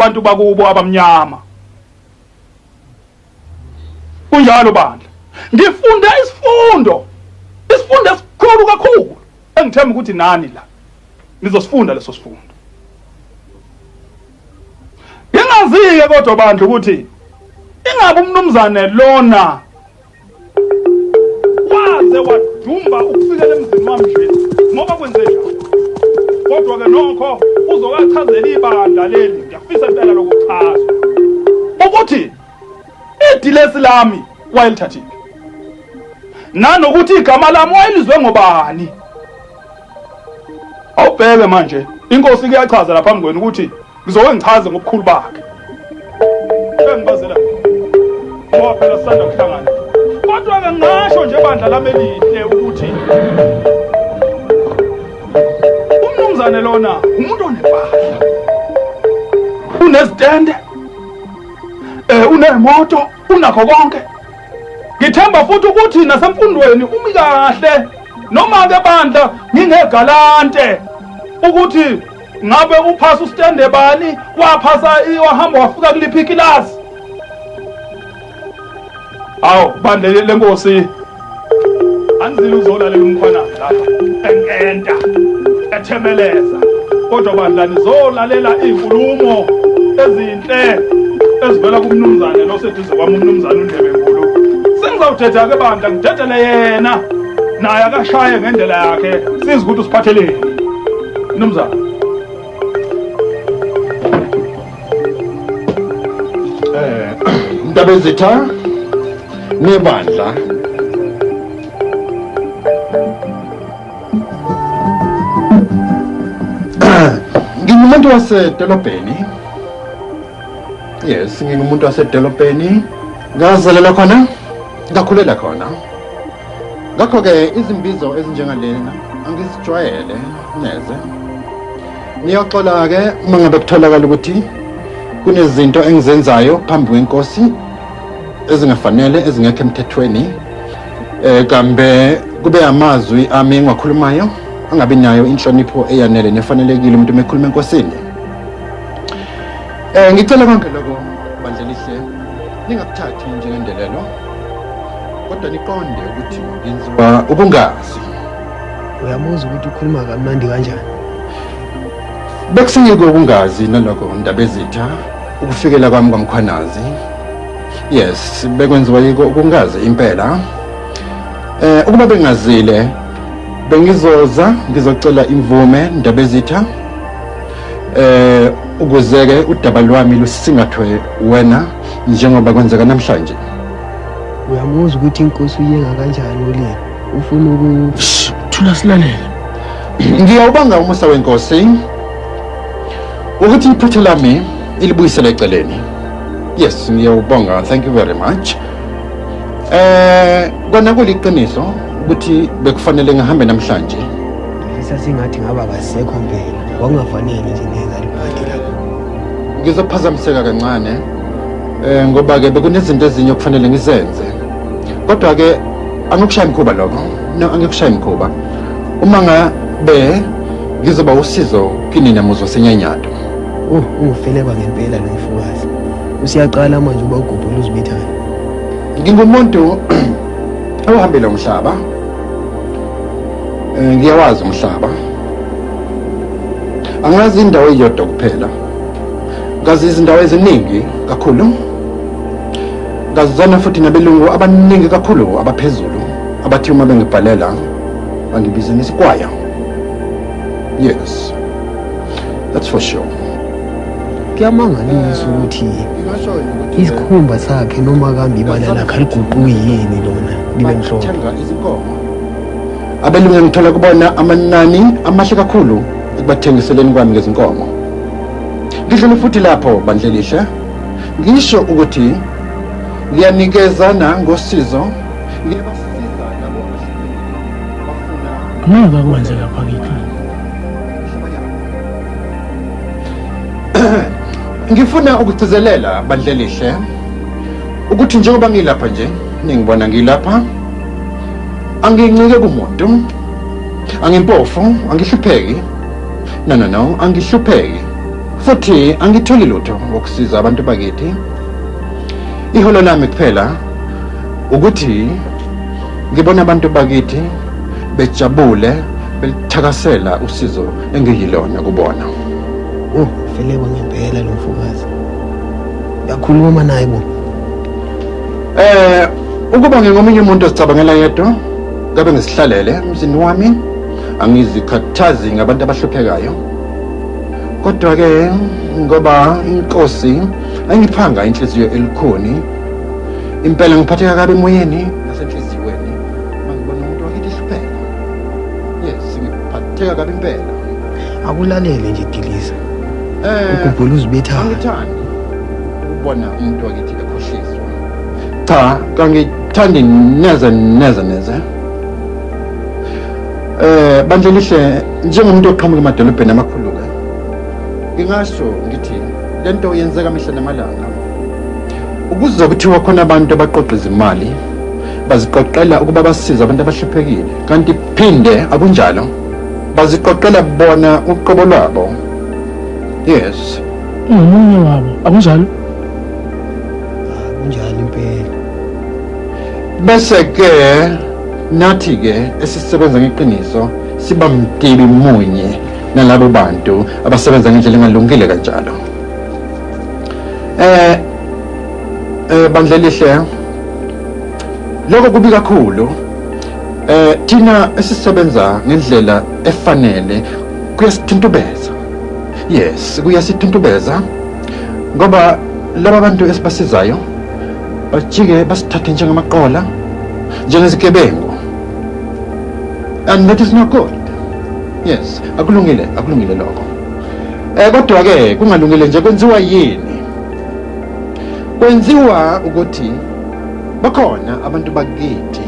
Abantu bakubo abamnyama. Kunjalo bandla. Ngifunda isifundo. Isifundo esikhulu kakhulu engithemba ukuthi nani la nizosifunda leso sifundo. Ngingazi-ke kodwa bandla ukuthi ingabe umnumzane lona waze wadumba ukufikela emzini wami nje ngoba kwenze njani kodwa-ke nokho uzokachazela ibandla leli ngiyafisa impela lokuchazwa ukuthi idilesi lami wayelithathile nanokuthi igama lami wayelizwe ngobani awubheke manje inkosi kuyachaza lapha phambi kwenu ukuthi Ngizoke ngichaze ngobukhulu bakhe. Sengibazela. Ngoba phela sisanda kuhlangana. Kodwa ke ngingasho nje bandla lami elihle ukuthi umnumzane lona umuntu onempahla. Unezitende. Eh unemoto, unakho konke. Ngithemba futhi ukuthi nasemfundweni umi kahle noma ke bandla ngingegalante ukuthi ngabe uphasa ustende bani waphasa wahamba wafika kuliphi ikilasi awu bandla lenkosi anizile uzolalela umkhwanazi lapha enkenta ethemeleza kodwa bandla nizolalela iy'nkulumo ezinhle ezivela kumnumzane loseduze kwami umnumzane undlebenkulu sengizawuthetha-ke bandla ngidedele yena naye akashaye ngendlela yakhe sizi ukuthi usiphatheleni Mnumzane. Eh, Ndabezitha nebandla. Ngingumuntu wasedolobheni. Yes, ngingumuntu wasedolobheni. Ngazalelwa khona, ngakhulela khona. Ngakho-ke izimbizo ezinjengalena angizijwayele neze. Niyoxola-ke uma ngabe kutholakala ukuthi kunezinto engizenzayo phambi kwenkosi ezingafanele ezingekho emthethweni eh kambe kube amazwi ami engiwakhulumayo angabi nayo inhlonipho eyanele nefanelekile umuntu uma ekhuluma enkosini. Eh ngicela konke lokho bandla lihle ningakuthathi njengendelelo kodwa niqonde ukuthi ngenziwa ukungazi. Uyamuzwa ukuthi ukhuluma kamnandi kanjani? Bekusiyiko ukungazi nalokho Ndabezitha ukufikela kwami kwaMkhwanazi. Yes, bekwenziwa yiko ukungazi impela. Eh ukuba bengazile bengizoza ngizocela imvume Ndabezitha. Eh ukuze ke udaba lwami lusingathwe wena njengoba kwenzeka namhlanje. Uyamuzwa ukuthi inkosi uyenga kanjani ulimi. Ufuna uku Shh, thula silalele. Ngiyawubanga umusa wenkosi ukuthi iphutha lami ilibuyisele eceleni. Yes, ngiyawubonga. Thank you very much. Eh, kona kuliqiniso ukuthi bekufanele ngihambe namhlanje. Ngifisa sengathi ngaba kasekho mpela. Kwakungafanele nje ngenza libhadi lapho. Ngizophazamiseka kancane eh ngoba ke bekunezinto ezinye okufanele ngizenze. Kodwa ke angikushaya mkhuba lokho. No, angikushaya mkhuba. Uma ngabe ngizoba usizo kinina muzwa senyanyado. Oh, ungufeleba ngempela lo mfokazi. Usiyaqala manje uba ugubhula uzibithane. Ngingumuntu owuhambile umhlaba. Eh, ngiyawazi umhlaba. Angazi indawo eyodwa kuphela. Ngazi izindawo eziningi kakhulu. Ngazana futhi nabelungu abaningi kakhulu abaphezulu abathi uma bengibhalela bangibize ngesikwaya. Yes. That's for sure. Kuyamangalisa ukuthi isikhumba sakhe noma kambe ibala lakhe aliguquki yini lona libe mhlophe. Bathenga izinkomo. Abelungu engithola kubona amanani amahle kakhulu ekubathengiseleni kwami ngezinkomo. Ngidlule futhi lapho bandla elihle. Ngisho ukuthi ngiyanikezana ngosizo ngiyabasiza labo abafuna Ngeke akwenze lapha kithi. Ngifuna ukugcizelela bandla elihle ukuthi njengoba ngilapha nje ningibona ngilapha angincike kumuntu angimpofu angihlupheki no no no angihlupheki. Futhi angitholi lutho ngokusiza abantu bakithi. Iholo lami kuphela ukuthi ngibona abantu bakithi bejabule belithakasela usizo engiyilona kubona. Oh, felekwa ngempela lo mfokazi. Uyakhuluma naye bo. Eh, ukuba ngingomunye umuntu ozicabangela yedwa, ngabe ngisihlalele emzini wami, angizikhathazi ngabantu abahluphekayo. Kodwa-ke ngoba inkosi ayingiphanga inhliziyo elukhuni, impela ngiphatheka kabi emoyeni nasenhliziyweni uma ngibona umuntu wakithi ehlupheka. Yes, ngiphatheka kabi impela. Akulalele nje Diliza. Ugubhula uzibethayo. Angithandi ukubona umuntu wakithi ekhohliswa. Cha, kangithandi neze neze neze. Bandla elihle njengomuntu oqhamuka emadolobheni amakhulu ke. Ngingasho ngithi lento yenzeka mihla namalanga. Ukuze kuthiwa khona abantu abaqoqa izimali baziqoqela ukuba basize abantu abahluphekile kanti phinde akunjalo baziqoqela bona uqobo lwabo. Yes. Ungomunye wabo, akunjalo? Kunjalo impela. Bese ke nathi ke esisebenza ngeqiniso siba mtibi munye nalabo bantu abasebenza ngendlela engalungile kanjalo. Bandla elihle lokho kubi kakhulu. Thina esisebenza ngendlela efanele kuyasithuntubeza. Yes, kuyasithuntubeza ngoba laba bantu esibasizayo bajike basithathe njengamaqola, njengezigebengu. And that is not good. Yes, akulungile, akulungile lokho. Kodwa ke kungalungile nje kwenziwa yini? Kwenziwa ukuthi bakhona abantu bakithi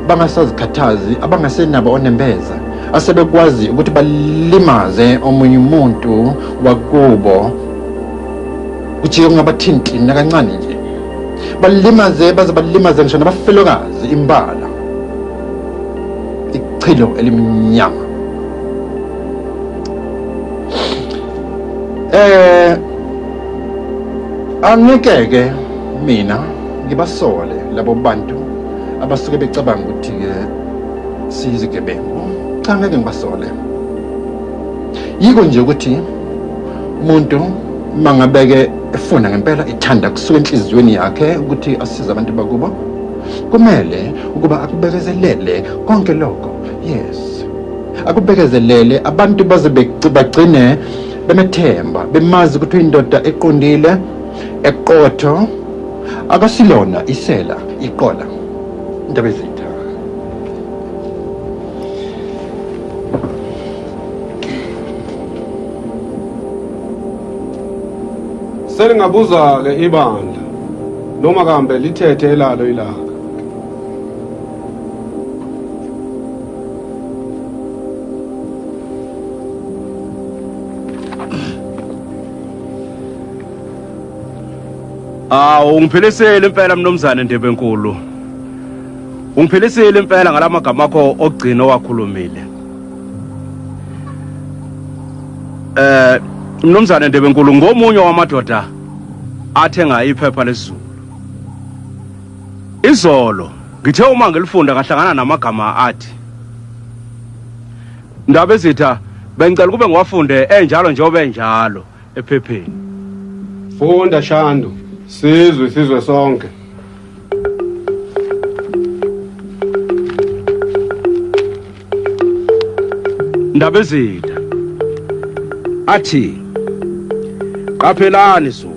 bangasazikhathazi, abangasenabo onembeza, asebekwazi ukuthi balimaze omunye umuntu wakubo, kujike kungabathinti nakancane nje, balimaze baze balimaze ngisho nabafelokazi imbala, ichilo elimnyama. Angeke mina ngibasole labo bantu abasuke becabanga ukuthi ke siyizigebengu. Cha, ngeke ngibasole. Yiko nje ukuthi umuntu mangabeke efuna ngempela ithanda kusuka enhliziyweni yakhe ukuthi asize abantu bakubo, kumele ukuba akubekezelele konke lokho. Yes, akubekezelele abantu baze bagcine bemethemba, bemazi ukuthi uyindoda eqondile, eqotho, akasilona isela, iqola. Indaba ezitha. Selingabuza-ke ibandla noma kambe lithethe elalo ilanga. Awu, ungiphilisile impela mnumzane Ndebenkulu. Ungiphilisile impela ngalamagama akho okugcina owakhulumile. Mnumzane Ndebenkulu ngomunye wamadoda athenga iphepha lesiZulu. Izolo ngithe uma ngilifunda ngahlangana namagama athi Ndaba ezitha bengicela kube ngiwafunde enjalo njengoba enjalo ephepheni. Funda Shandu, sizwe sizwe sonke. Ndaba ezitha athi qaphelani Zulu,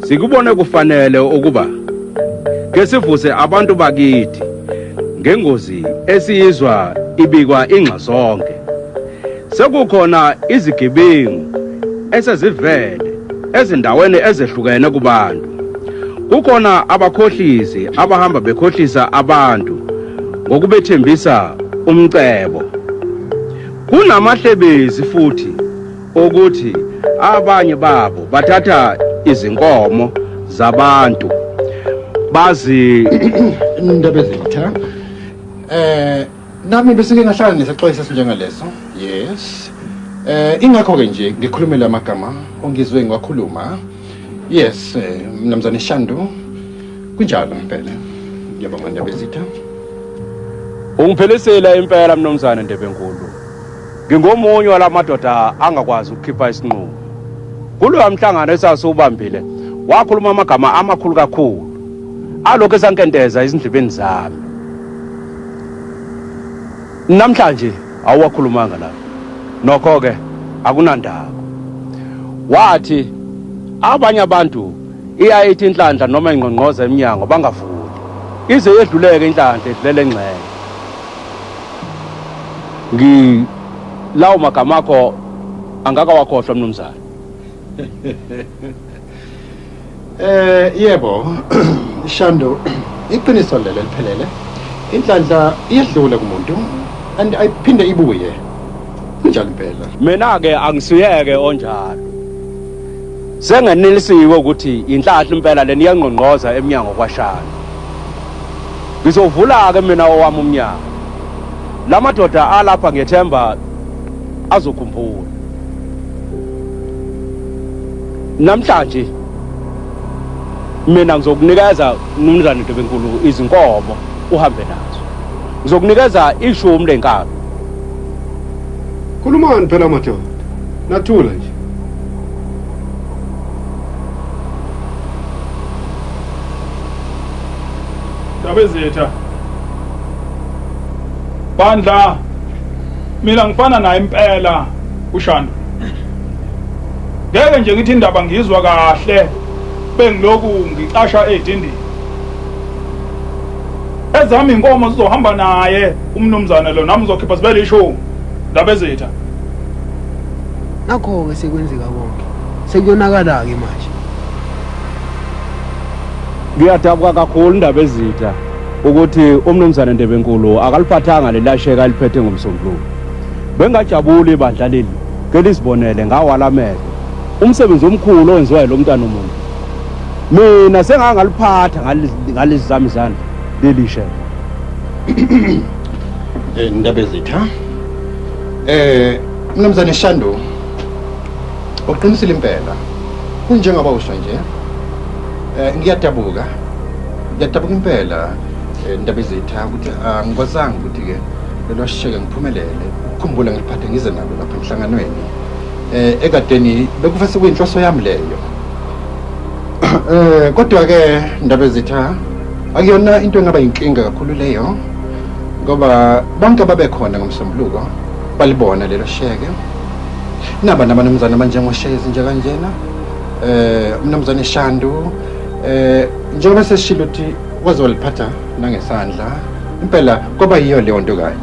sikubone kufanele ukuba ke sivuse abantu bakithi ngengozi esiyizwa ibikwa ingxa zonke. Sekukhona izigebengu esezivele ezindaweni ezehlukene kubantu. Kukhona abakhohlisi abahamba bekhohlisa abantu ngokubethembisa umcebo. Kunamahlebezi futhi ukuthi abanye babo bathatha izinkomo zabantu bazi Indaba ezitha. Nami bese ke ngahlala nesexwayiso esinjengaleso. Yes. Ingakho-ke nje ngikhulumele amagama ongizwe ngiwakhuluma. Yes, Mnumzane Shandu, kunjalo impela. Ngiyabonga Ndabezitha. Ungiphilisile impela Mnumzane Ndebenkulu. Ngingomunye walamadoda angakwazi ukukhipha isinqumo. Kuloya mhlangano esasiwubambile wakhuluma amagama amakhulu kakhulu. Alokhu esankenteza ezindlebeni zami. Namhlanje awuwakhulumanga lapho. Nokho ke akunandaba. Wathi abanye abantu iyayithi inhlanhla noma ingqongqoza eminyango bangavuli. Ize yedluleke inhlanhla edlulele engxenye. Ngi lawo magama akho angakawakhohlwa mnumzane. Yebo, Shando, iqiniso lelo eliphelele. Inhlanhla iyedlula kumuntu and ayiphinde ibuye. Kunjalo impela. Mina ke angisuyeke onjalo. Sengenelisiwe ukuthi inhlanhla impela leni iyangqongqoza eminyango kwaShando. Ngizovula ke mina owami umnyango. Lamadoda alapha ngiyethemba azokhumbula. Namhlanje mina ngizokunikeza mnumzane Ntobenkulu izinkomo uhambe nazo. Ngizokunikeza ishumi lenkabi. Khulumani phela madoda. Nathula nje. Ndabezitha. Bandla mina ngifana naye impela uShandu. Ngeke nje ngithi indaba ngizwa kahle bengiloku ngicasha edindini. Ezami inkomo zizohamba naye umnumzane lo nami uzokhipha zibe lishumi. Ndabezitha. Nakho-ke sekwenzeka konke. Sekuyonakala-ke manje. Ngiyadabuka kakhulu Ndabezitha ukuthi umnumzane Ndebenkulu akaliphathanga lelasheka aliphethe ngomsombuluko. Bengajabuli ibandla leli ke lizibonele ngawalamehlo umsebenzi omkhulu owenziwa yilo mntana omuntu. Mina sengangaliphatha ngalezi zami izandla leli sheke. Ndabezitha. Mnumzane Shandu, uqinisile impela. Kunjengoba usho nje. Ngiyadabuka. Ngiyadabuka impela Ndabezitha ukuthi angikwazanga ukuthi ke lelo sheke ngiphumelele ukukhumbula ngiliphathe ngize nalo lapha emhlanganweni. Ekadeni bekufese kuyinhloso yami leyo. Kodwa ke Ndabezitha akuyona into engaba inkinga kakhulu leyo ngoba bonke ababekhona ngomsombuluko balibona lelo sheke. Naba nabanumzane abanjengoShezi nje kanjena. Umnumzane Shandu njengoba sesishilo ukuthi waze waliphatha nangesandla impela kwaba yiyo leyo nto kanye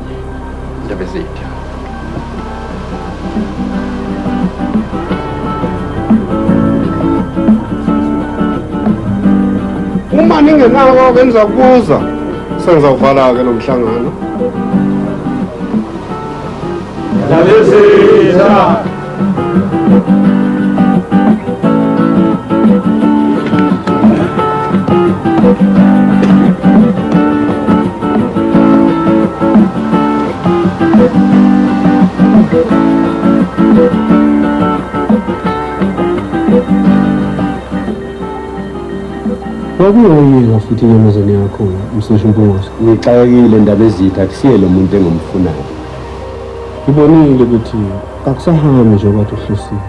Ndabezitha. Uma ningenako ke nizakubuza sengizawuvala ke lo mhlangano. Ndabezitha. Kwakuyoyika futhi inyamazane yakho Mseshu Mpungose. Ngixakekile Ndabezitha, kusiye lo muntu engimfunayo. Ngibonile ukuthi akusahambi nje kwathi uhlosile.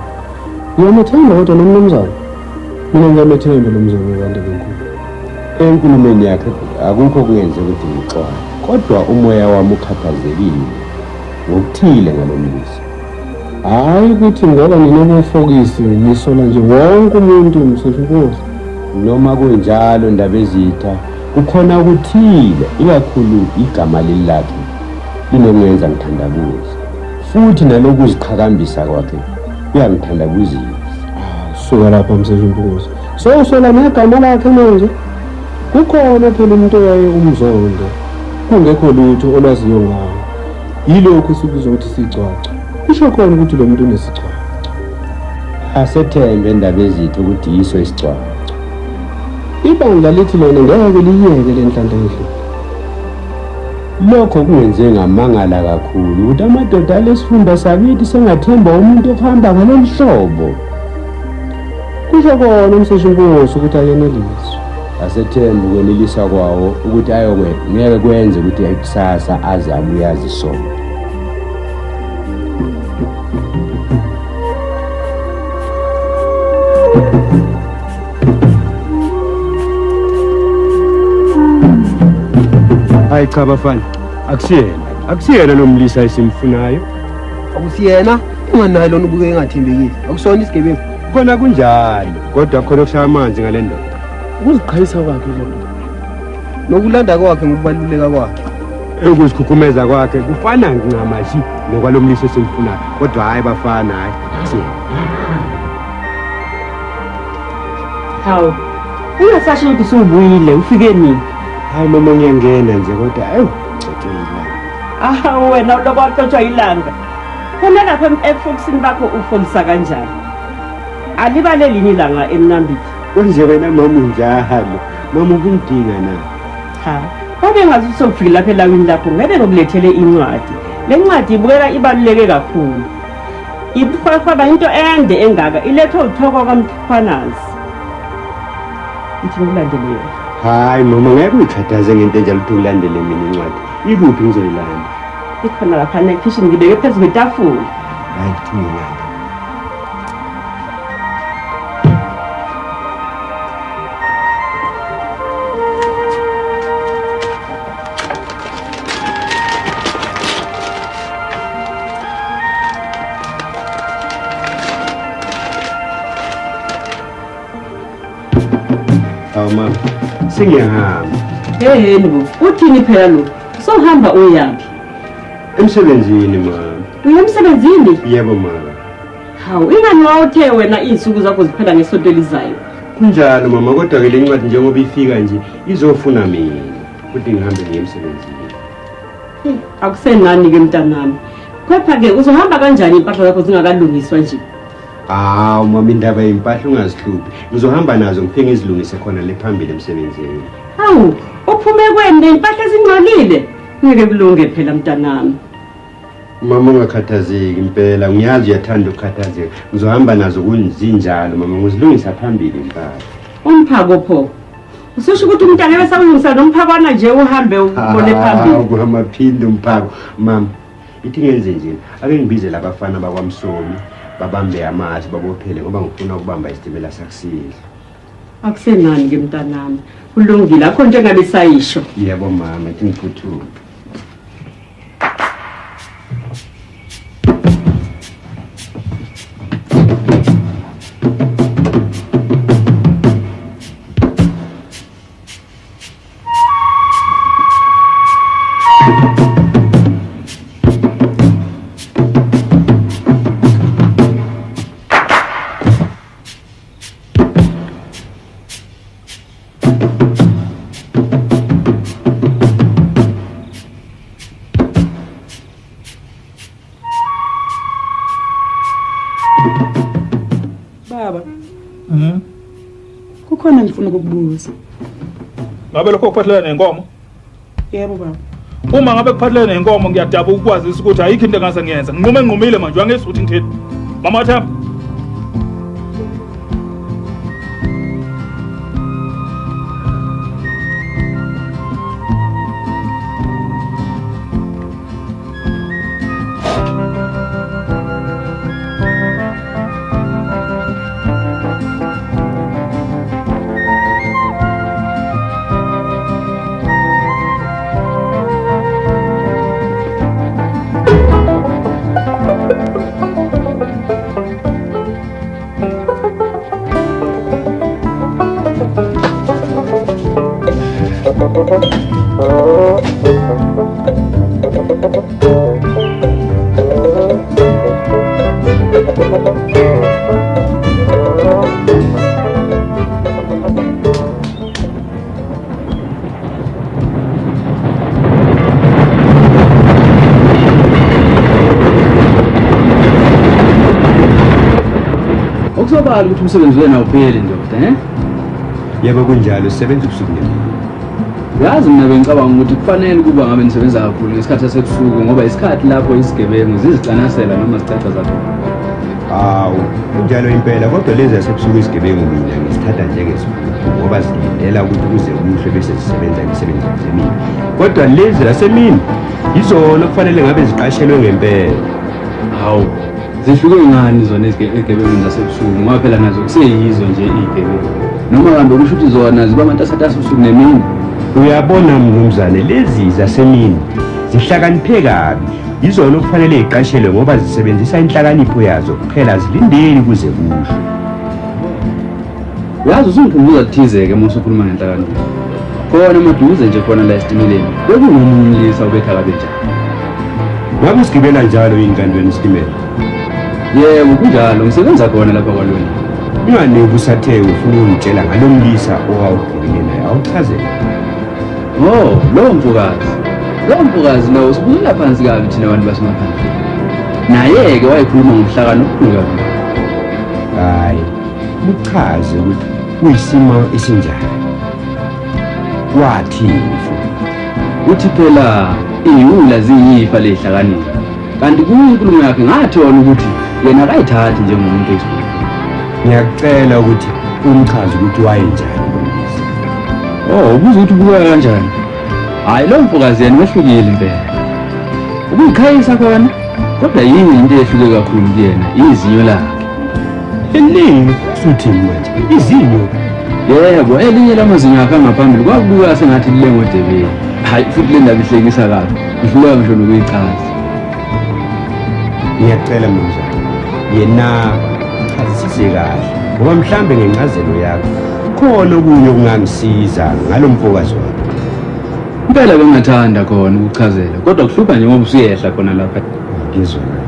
Ngiyamethemba kodwa lo mnumzane. Mina ngiyamethemba lo mzane kaNdebenkulu. Enkulumeni yakhe akukho kungenze ukuthi ngixwaye, kodwa umoya wami ukhathazekile ngokuthile ngalo mlisa. Hhayi ukuthi ngoba ninobufokisi nisola nje wonke umuntu Mseshu Mpungose. Noma kunjalo Ndabezitha, kukhona okuthile ikakhulu igama leli lakhe linokungenza ngithandabuze. Futhi nalokuziqhakambisa kwakhe kuyangithandabuzisa. Suka lapha Mseshu Mpungose. Sowusola negama lakhe manje. Kukhona phela umuntu owaye umzonda kungekho lutho olwaziyo ngawo. Yilokhu esikubiza ukuthi sigcwagcwa. Kusho khona ukuthi lo muntu unesigcwagcwa. Asethembe Ndabezitha ukuthi yiso isigcwagcwa. Ibandla lithi lona ngeke liyeke le nhlanhla yedlule. Lokho kungenze ngamangala kakhulu ukuthi amadoda alesifunda sakithi sengathemba umuntu okuhamba ngalolu hlobo. Kusho kona umseshi inkosi ukuthi ayeneliswe. Asethemba ukwenelisa kwawo ukuthi ayokwe ngeke kwenze ukuthi kusasa aze abuye azisole. Hayi cha bafana, akusiyena. Akusiyena lo mlisa esimfunayo. Akusiyena, unganaye lona ubuke engathembekile. Akusona isigebengu. Kona kunjalo, kodwa khona okushaya amanzi ngale ndoda. Ukuziqhayisa kwakhe lo. Nokulanda kwakhe ngokubaluleka kwakhe. Ukuzikhukhumeza kwakhe kufana ncamashi nokwalo mlisa esimfunayo. Kodwa hayi bafana, hayi akusiyena. Hawu, ungasasho ukuthi usubuyile, ufike nini? Hayi mama ngiyangena nje kodwa awu gcotshwe ilanga. Ah, wena ulokhu waxotshwa ilanga. Khona lapha efokisini bakho ufokisa kanjani? Alibale linye ilanga emnambithi. Konje wena mama unjalo. Mama ubungidinga na? Cha, babe ngazi ukuthi sewufike lapha elawini lakho ngeke ngokulethele incwadi. Le ncwadi ibukeka ibaluleke kakhulu. Ibuhwahwaba into ende engaka ilethwe uthoko kwaMkhwanazi. Ithi ngikulandele yona. Hayi mama ngeke uyikhathaze ngento enjalo ukuthi ulandele mina incwadi. Ikuphi ngizoyilanda? Ikhona laphana ekhishini ngibeke phezu kwetafula. Hayi kuthi ngilanda. Hawu mama, sengiyahamba. Heheni bo, uthini phela lo? Sohamba uyaphi? Emsebenzini mama. Uya emsebenzini? Yebo mama. Hawu, ingani wawuthe wena iy'nsuku zakho ziphela ngesonto elizayo? Kunjalo mama, kodwa ke le ncwadi njengoba ifika nje izofuna mina ukuthi ngihambe ngiye emsebenzini. Akusenani-ke mntanami. Kepha-ke uzohamba kanjani iy'mpahla zakho zingakalungiswa nje? Hawu mama, indaba yempahla ungazihluphi. Ngizohamba nazo ngifike ngizilungise khona le phambili emsebenzini. Hawu, uphume kwenu ney'mpahla ezingcolile. Ngeke kulunge phela mntanami. Mama ungakhathazeki impela, ngiyazi uyathanda ukukhathazeka. Ngizohamba nazo kunzinjalo mama, ngizilungisa phambili impahla. Umphako pho. Ususho ukuthi umntana ebesawulungisa nomphakwana nje uhambe ubone phambili. Hawu kwamaphinde umphako. Mama, ithi ngenze nje, ake ngibize labafana bakwaMsomi babambe amasi babophele ngoba ngifuna ukubamba isitimela sakusidla. Akusenani ke mntanami. Kulungile, akho nto engabe sayisho. Yebo mama, ithi ngiphuthume. Baba. Kukhona ngifuna ukukubuza. Ngabe lokho kuphathelene nenkomo? Yebo baba. Uma ngabe kuphathelene nenkomo ngiyadabuka ukwazisa ukuthi ayikho into engase ngiyenze. Nginqume nginqumile manje uyangizwa ukuthi ngithini. Mama Themba. Okusobala ukuthi umsebenzi wena awupheli ndoda, eh? Yebo kunjalo, sisebenza ubusuku nemini. Uyazi mina bengicabanga ukuthi kufanele ukuba ngabe nisebenza kakhulu ngesikhathi sasebusuku ngoba isikhathi lapho izigebengu zizicanasela noma zicaca zakhona. Hawu, kunjalo impela kodwa lezi zasebusuku izigebengu mina ngizithatha njengeziphuphu ngoba zilindela ukuthi kuze kuhlwe bese zisebenza imisebenzi yasemini. Kodwa lezi zasemini yizona okufanele ngabe ziqashelwe ngempela. Hawu, zihluke ngani zona ezigebengwini zasebusuku ngoba phela nazo kuseyizo nje iy'gebengu. Noma kambe kusho ukuthi zona ziba matasatasa usuku nemini. Uyabona mnumzane, lezi zasemini zihlakaniphe kabi. Yizona okufanele ziqashelwe ngoba zisebenzisa inhlakanipho yazo kuphela azilindeli kuze kuhlwe. Uyazi usungikhumbuza kuthize-ke uma usukhuluma ngenhlakanipho. Khona maduze nje khona la esitimeleni bekunomunye umlisa ubetha kabe njani. Ngabe usigibela njalo yini kanti wena isitimela? Yebo kunjalo, ngisebenza khona lapha kwalona. Ingani ubusathe ufuna ukungitshela ngalo mlisa owawugibele naye awuchazele. Oh, lowo mfokazi. Lowo mfokazi lowo usibukela phansi kabi thina bantu basemaphandleni. Naye-ke wayekhuluma ngobuhlakani obukhulu kabi. Hayi, buchaze ukuthi kuyisimo esinjani. Wathini futhi? Uthi phela iyiwula ziyifa lezihlakaniphi. Kanti kuyo inkulumo yakhe ngathola ukuthi yena akayithathi njengomuntu expert. Ngiyakucela ukuthi umchaze ukuthi wayenjani lo mlisa. Oh, ubuza ukuthi ubukeka kanjani? Hhayi, lo mfokazi yena wehlukile impela. Ukuyiqhayisa khona, kodwa yini into eyehluke kakhulu kuyena, izinyo lakhe. Elinye usuthini manje? Izinyo. Yebo, elinye lamazinyo akhe angaphambili kwakubuka sengathi lilengodebeni. Hhayi, futhi le ndaba ihlekisa kabi. Ngihluleka ngisho nokuyichaza. Ngiyacela mnumzane, yena chazisise kahle ngoba mhlambe ngencazelo yakho khona okunye okungangisiza ngalo mfokazi wakho. Impela bengingathanda khona ukuchazela, kodwa kuhlupha nje ngoba usuyehla khona lapha. Ngizwa kahle.